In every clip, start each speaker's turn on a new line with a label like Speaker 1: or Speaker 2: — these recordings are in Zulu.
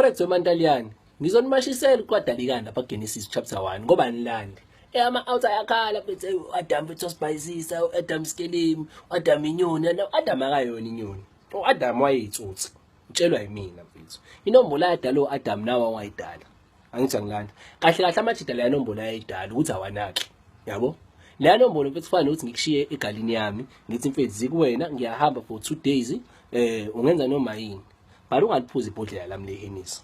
Speaker 1: Bafethu emantaliyane, ngizonimashisela kwadalika lapha Genesis chapter 1 ngoba nilande. Ama out ayakhala mfethu uAdam mfethu wasibhayisisa, uAdam skelim, uAdam inyoni, uAdam akayona inyoni. UAdam wayeyitsotsi. Utshelwa yimina mfethu. Inombolo ayadala uAdam nawe wayidala. Angithi angilanda. Kahle kahle amajida leya nombolo ayidala ukuthi awanaki. Yabo? Leya nombolo mfethu fana nokuthi ngikushiye egalini yami, ngithi mfethu zikuwena ngiyahamba for 2 days, eh ungenza noma yini. But ungaliphuzi ibhodlela lami leHennessy.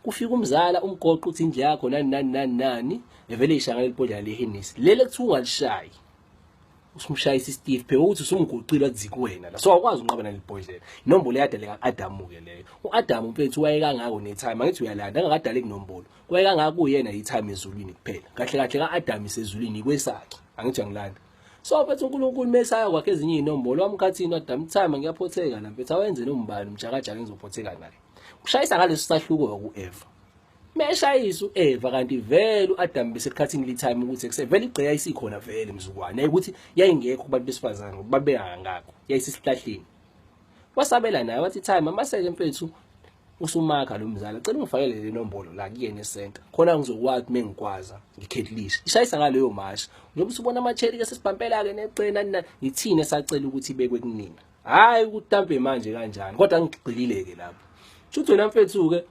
Speaker 1: Kufika umzala umgoqo uthi indlu yakho nani nani nani nani, evele ishaya ngaleli bhodlela leHennessy. Leli ekuthiwa ungalishayi. Usumshayisa iSteve phela ukuthi usumguqile wathi zikuwena la. So awukwazi unqaba naleli bhodlela. Inombolo eyadaleka Adamu ke leyo. UAdam mfethu wayekangako netime angithi uyalanda angakadaleki nombolo. Wayekangako kuyena itime ezulwini kuphela. Kahle kahle kaAdam isezulwini kwesakhe. Angithi uyangilanda. So mfethu uNkulunkulu mesaya kwakhe ezinye inombolo wamkhathini waDam time ngiyaphotheka la mfethu awenze nombani umjakajaka engizophotheka naye. Ushayisa ngaleso sahluko kuEva. Meshayisa uEva kanti vele uAdam besekhathini litime ukuthi kusevele igqeya isikhona vele mzukwane ukuthi yayingekho kubantu besifazane ngoba babengangakho yayisesihlahleni. Wasabela naye wathi time amaseke mfethu usumakha lo mzala cela ungifakele le nombolo la kuyena esenta khona ngizokwazi mengikwaza ngikhetlisha ishayisa ngaleyo mashi njengoba usubona ama-cherry ke sesibhampela ke neqena nina ngithini esacela ukuthi ibekwe kunina hhayi ukuthi manje kanjani kodwa ngigxilile ke lapho shuthi wena mfethu ke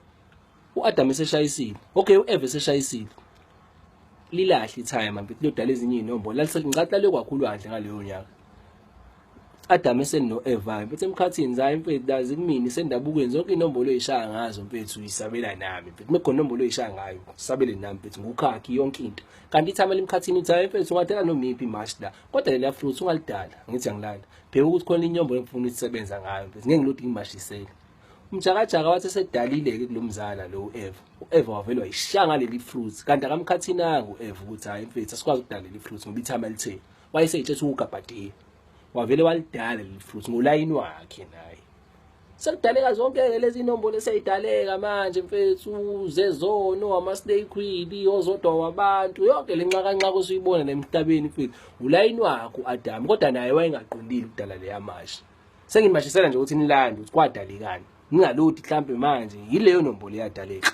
Speaker 1: u-Adam eseshayisile okay u-Eva eseshayisile lilahle ithayima mfethu liyodala ezinye iy'nombolo lalisengicathi lalekwakhulwandle ngaleyo nyaka Adam eseno-Eva mfethu emkhathini zayo mfethu lazi kumina isendabukweni zonke inombolo oyishaya ngazo mfethu uyisabela nami mfethu mekhona inombolo oyishaya ngayo sabele nami mfethu ngukhakhi yonke into kanti ithama lemkhathini uthi hayi mfethu ungadala noma iphi imashi la kodwa lela fruit ungalidala ngithi angilanda bheka ukuthi khona inombolo engifuna ukusebenza ngayo mfethu ngeke ngilodi ngimashisele umjakajaka wathi esedalile-ke kulo mzala lo u-Eva u-Eva wavele wayishaya ngaleli fruit kanti akamkhathinanga u-Eva ukuthi hhayi mfethu asikwazi ukudala leli fruit ngoba ithama litheni wayeseyitshetha ukugabhadiya wavele walidala leli fruit ngolayini wakhe naye sekudaleka zonke-ke lezi inombolo eseyidaleka manje mfethu zezono ama-slay queen ozodwa wabantu yonke le nxakanxaka osuyibona la emhlabeni mfethu ulayini wakhe u-adamu kodwa naye wayengaqondile ukudala leya mashi sengimashisela nje ukuthi nilande ukuthi kwadalekani ningalodi mhlampe manje yileyo nombolo eyadaleka.